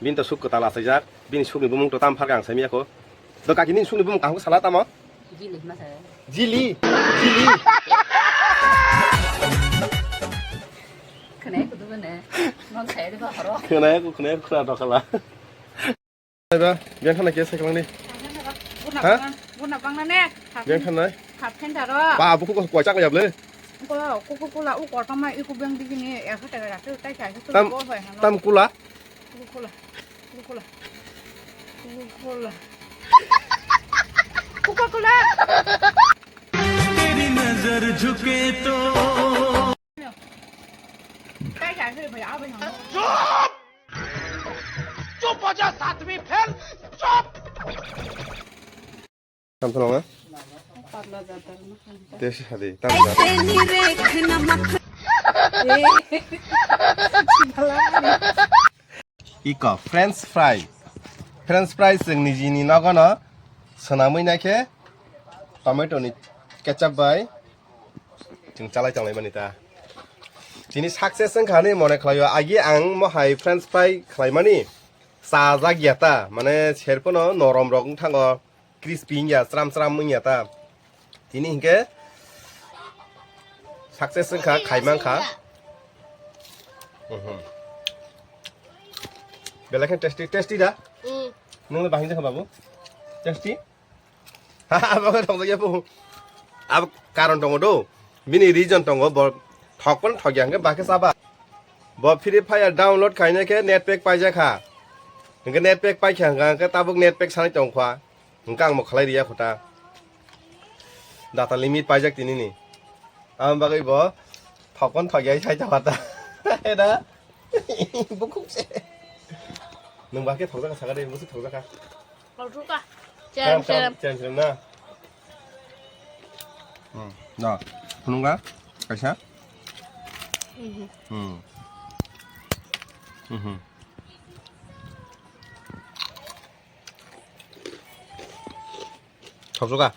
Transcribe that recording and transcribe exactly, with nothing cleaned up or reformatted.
Bini to suk kwtal achaijak, bini sukni bumung to tam pharkha ang saimiyakho. Do kaki nini sukni bumung kaham khe sala tamo? Jili ma se. Jili? Jili? Khwnai kudu bene. Mang saya di baharo. Khwnai ku, khwnai ku khwna dokhala. Ba, biang khana khe sai kwlangni. Buna Ha? Bangna, buna bangna ne. Biang khana. Haphen tharo. Ba, buku ko kwachak yable. Ko, ko, ko, ko la, u ko tama, iku biang digini, ekha taka rakhe, tai kai, Tam, ko hoi hano. Tam kula. Coca-Cola. Coca-Cola. Coca-Cola. तेरी नजर झुके तो Kai kai, hoi bhai, abai hano. चुप! चुप हो जा सातवीं फेल, चुप! Tam tholong a? Parla jadar na. Tesi hadi, tam jadar. Iko French fry. French fry chwng nijini nogono swnamwi naikhe tomato ni ketchup bai chwng chalai tonglaimani ta. Tini success wngkha hinwi mone khlaio. Agi ang mohai French fry khlaimani chajak ya ta, mane serpono norom rok wngthango. Crispy wngya, chram chram wngya ta. Tini hinkhe success wngkha, khaimang kha. Mhm. Belai khe tasty, tasty da? Mm. Nungno bahing jakha babu? Tasty? Abo khe thongjakya bu. Abo karon tongo do. Bini reason tongo, bo thokpon thokya hinkhe bakhe chaba. Bo Free Fire download khaina khe net pack paijak kha. Hinkhe net pack paikha hinkhe tabuk net pack sanai tongkha. Hwnkhe ang bo khlai riya khuta. Data limit paijak tinini. Ang bagwi bo thokon thokya sai ta khuta. Eda. Bukhuk se. Nwng ba khe thokjak kha sakha de, busi thokjak kha. Thokjak kha. Cherem, cherem, cherem, cherem na. Hmm. Na. Phunukga kaisa. Mhm. Hmm. Mhm. Thokjak kha.